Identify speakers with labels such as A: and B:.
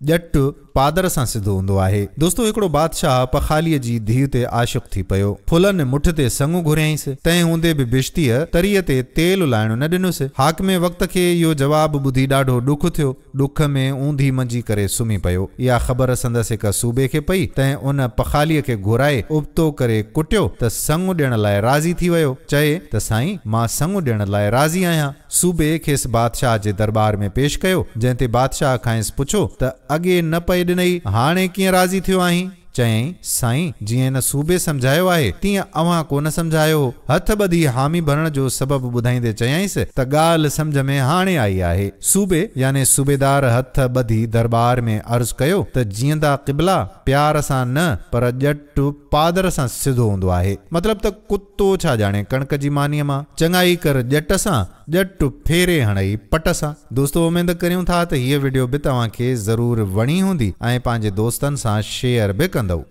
A: ڄٽ پادر سان سڌو هوندو آهي. دوستو هڪڙو بادشاهه پخاليء جي ڌيء تي عاشق ٿي پيو. ڦلن مٺ تي سڱ گهريائينس، تنهن هوندي به بشتيء تريء تي تيل لائڻ نه ڏنس. حاڪم وقت کي اهو جواب ٻڌي ڏاڍو ڏک ٿيو. ڏک ۾ اونڌي منجي ڪري سمهي پيو. اها خبر سندس هڪ صوبي کي پئي، تنهن ان پخاليء کي گهرائي ابتو ڪري ڪٽيو ته سڱ ڏيڻ لاء راضي ٿي ويو. چئي ته سائين مان سڱ ڏيڻ لاء راضي آهيان. صوبي کيس بادشاهه جي درٻار ۾ پيش ڪيو، جنهن تي بادشاهه کانئس پڇيو ته اڳي نه پئي ڏنئي، هاڻي ڪيئن راضي ٿيو آهين؟ چيائين، سائين، جيئن هن صوبي سمجهايو آهي، تيئن اوهان ڪونه سمجهايو هو. هٿ ٻڌي حامي ڀرڻ جو سبب ٻڌائيندي چيائينس ته ڳالهه سمجهه ۾ هاڻي آئي آهي. صوبي يعني صوبيدار هٿ ٻڌي درٻار ۾ عرض ڪيو ته جيئندا قبلا، پيار سان نه پر ڄٽ پادر سان سڌو هوندو آهي. مطلب ته ڪتو ڇا ڄاڻي ڪڻڪ جي مانيء مان. چڱائي ڪر ڄٽ سان، ڄٽ ڦيري هڻئي پٽ سان. دوستو اميد ڪريون ٿا ته هيء وڊيو به توهان کي ضرور وڻي هوندي ۽ پنهنجي دوستن سان شيئر به ڪندؤ.